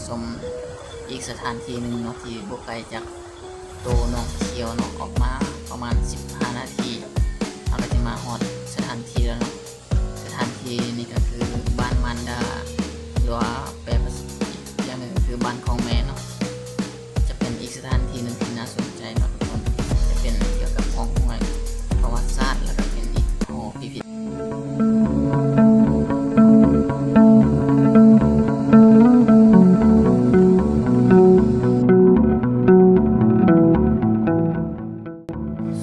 ຊົມອີກສະຖານທີ່ໜຶ່ງເນາະ ທີ່ບໍ່ໄກຈາກໂຕໜອງຂຽວເນາະ ອອກມາປະມານສິບຫ້ານາທີ ເຮົາກໍຈະມາຮອດສະຖານທີ່ແລ້ວເນາະ. ສະຖານທີ່ນີ້ກໍຄືບ້ານມານດາ ຫຼືວ່າແປພາສາອີກຢ່າງໜຶ່ງກໍຄືບ້ານຂອງແມ່ເນາະ. ຈະເປັນອີກສະຖານທີ່ໜຶ່ງທີ່ໜ້າສົນໃຈເນາະທຸກຄົນ ຈະເປັນກ່ຽວກັບຮ່ອງຮອຍປະຫວັດສາດ ແລ້ວກໍເປັນອີກຫໍພິພິທ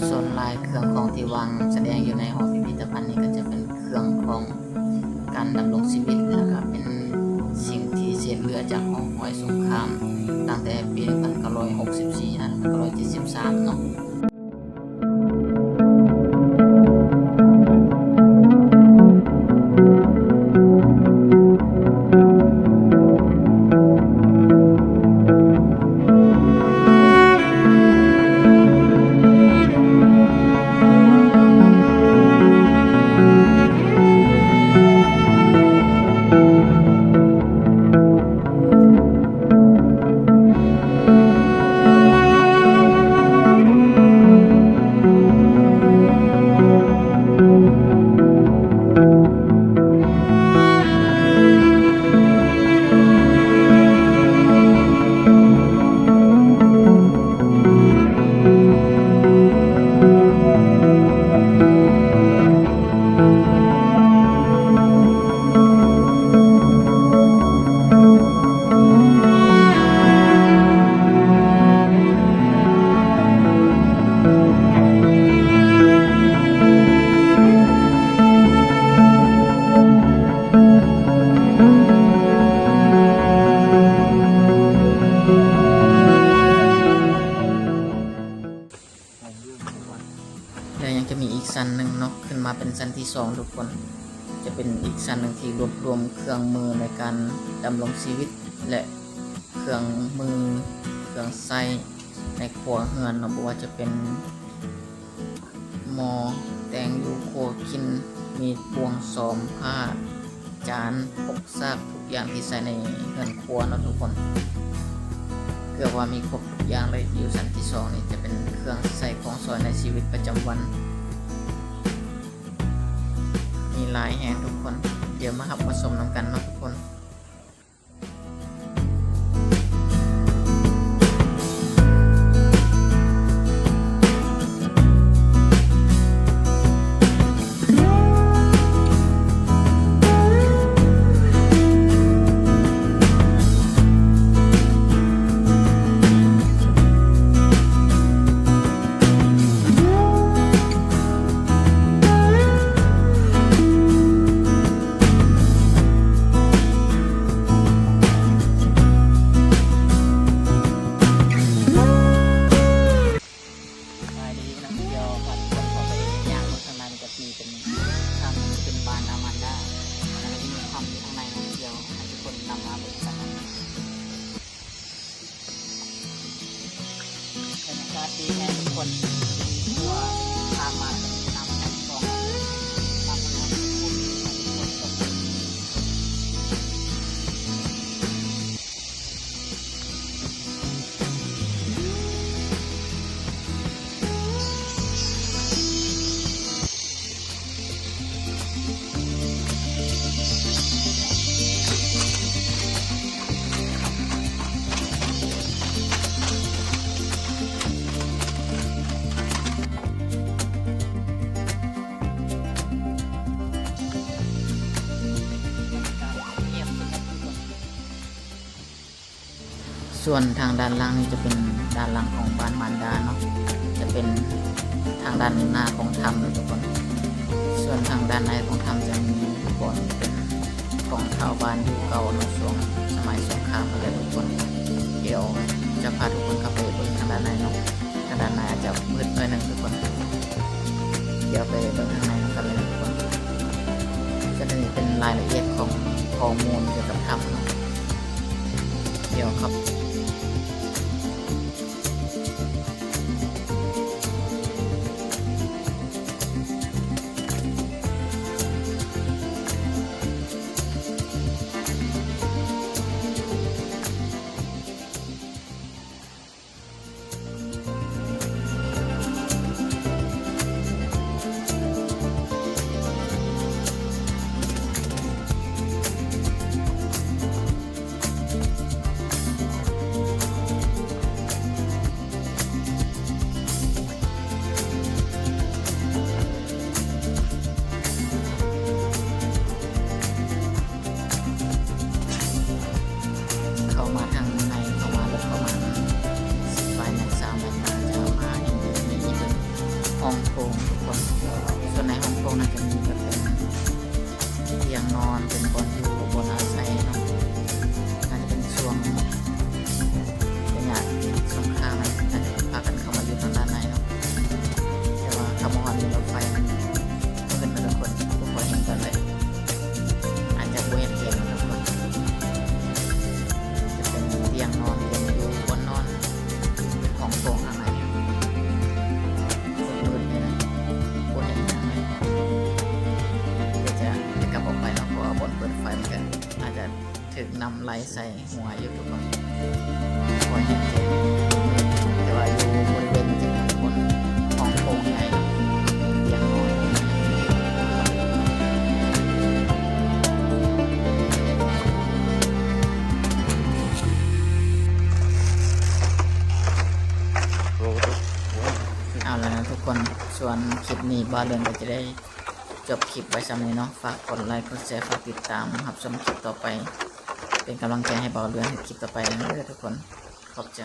ສ່ວນຫຼາຍເຄື່ອງຂອງທີ່ວາງສະແດງຢູ່ໃນຫໍພິພິທະພັນນີ້ ກໍຈະເປັນເຄື່ອງຂອງການດຳລົງຊີວິດ ແລ້ວກໍເປັນສິ່ງທີ່ເສດເຫຼືອຈາກຮ່ອງຮອຍສົງຄາມ ຕັ້ງແຕ່ປີໜຶ່ງພັນເກົ້າຮ້ອຍຫົກສິບສີ່ ຫາ ໜຶ່ງພັນເກົ້າຮ້ອຍເຈັດສິບສາມເນາະ. ແລະ ຍັງຈະມີອີກຊັ້ນໜຶ່ງເນາະ ຂຶ້ນມາເປັນຊັ້ນທີສອງທຸກຄົນ ຈະເປັນອີກຊັ້ນໜຶ່ງທີ່ລວບລວມເຄື່ອງມືໃນການດຳລົງຊີວິດ ແລະ ເຄື່ອງມືເຄື່ອງໃຊ້ໃນຄົວເຮືອນເນາະ ບໍ່ວ່າຈະເປັນໝໍ້ແຕ່ງຢູ່ຄົວກິນ ມີດ ບ່ວງ ຊອມ ຜ້າ ຈານ ປົກສາກ ທຸກຢ່າງທີ່ໃຊ້ໃນເຮືອນຄົວເນາະທຸກຄົນ ເກືອບວ່າມີຄົບທຸກຢ່າງເລີຍ. ຢູ່ຊັ້ນທີສອງນີ້ຈະເປັນເຄື່ອງໃຊ້ຂອງສອຍໃນຊີວິດປະຈຳວັນ ມີຫຼາຍແຮງທຸກຄົນ ດຽວມາຮັບມາຊົມນຳກັນເນາະທຸກຄົນ. ສະບາຍດີນຳທ່ຽວ ພາທຸກຄົນເຂົ້າໄປຍ່າງເບິ່ງຂ້າງໃນ ມັນຈະມີເປັນຖ້ຳ ເປັນບ້ານອາມານດາ ແລ້ວກໍຈະມີຖ້ຳຢູ່ຂ້າງໃນນຳທ່ຽວ ໃຫ້ທຸກຄົນນຳມາເບິ່ງກັນເນາະ. ບັນຍາກາດດີແຮງທຸກຄົນ ເພາະວ່າທາງມາຈະມີນ້ຳຂອງ ນ້ຳຂອງຝົນ ຝົນຕົກ. ສ່ວນທາງດ້ານຫຼັງນີ້ຈະເປັນດ້ານຫຼັງຂອງບ້ານມານດາເນາະ ຈະເປັນທາງດ້ານໜ້າຂອງຖ້ຳເນາະທຸກຄົນ. ສ່ວນທາງດ້ານໃນຂອງຖ້ຳຈະມີບ່ອນເປັນຂອງຊາວບ້ານຢູ່ເກົ່າເນາະ ຊ່ວງສະໄໝສົງຄາມຫັ້ນແຫຼະທຸກຄົນ. ດຽວຈະພາທຸກຄົນເຂົ້າໄປເບິ່ງທາງດ້ານໃນເນາະ. ທາງດ້ານໃນອາດຈະມືດໜ້ອຍໜຶ່ງທຸກຄົນ ດຽວໄປເບິ່ງທາງໃນນຳກັນເລີຍທຸກຄົນ. ຈະໄດ້ເປັນລາຍລະອຽດຂອງຂໍ້ມູນກ່ຽວກັບຖ້ຳເນາະ ດຽວຄັບ. ທຸກຄົນ. ສ່ວນໃນຫ້ອງໂຖງນັ້ນຈະມີແບບເປັນຕຽງນອນ ເປັນບ່ອນຢູ່ບ່ອນອາໄສເນາະ. ອາດຈະເປັນຊ່ວງໄລຍະສົງຄາມ ອາດຈະພາກັນເຂົ້າມາຢູ່ທາງດ້ານໃນເນາະ. ແຕ່ວ່າເຂົ້າມາຮອດນີ້ ລົດໄຟມັນມືດເນາະທຸກຄົນ ບໍ່ຄ່ອຍເຫັນປານໃດ. ອາດຈະບໍ່ເຫັນແຈ້ງເນາະທຸກຄົນ. ຈະເປັນຕຽງນອນ ຕຽງຢູ່ ບ່ອນນອນ ເປັນຫ້ອງໂຖງຂ້າງໃນ ມືດໆ ນີ້ນະ ບໍ່ເຫັນຫຍັງເລີຍ. ດຽວຈະ ຈະກັບອອກໄປເນາະ ເພາະວ່າບ່ອນເປີດໄຟມັນກະອາດຈະຖືກນ້ຳໄຫຼໃສ່ຫົວຢູ່ທຸກຄົນ. ບໍ່ເຫັນແຈ້ງ ແຕ່ວ່າຢູ່ບໍລິເວນນີ້ຈະເປັນບ່ອນຫ້ອງໂຖງໃຫຍ່ ຕຽງນອນ. ເອົາລະນະທຸກຄົນ ສ່ວນຄລິບນີ້ບ່າວເລື່ອນກໍຈະໄດ້ ຈົບຄລິບໄວ້ຊ່ຳນີ້ເນາະ. ຝາກກົດໄລ ກົດແຊ ຝາກຕິດຕາມຮັບຊົມຄລິບຕໍ່ໄປ ເປັນກຳລັງໃຈໃຫ້ບ່າວເລື່ອນເຮັດຄລິບຕໍ່ໄປເດີທຸກຄົນ. ຂອບໃຈ.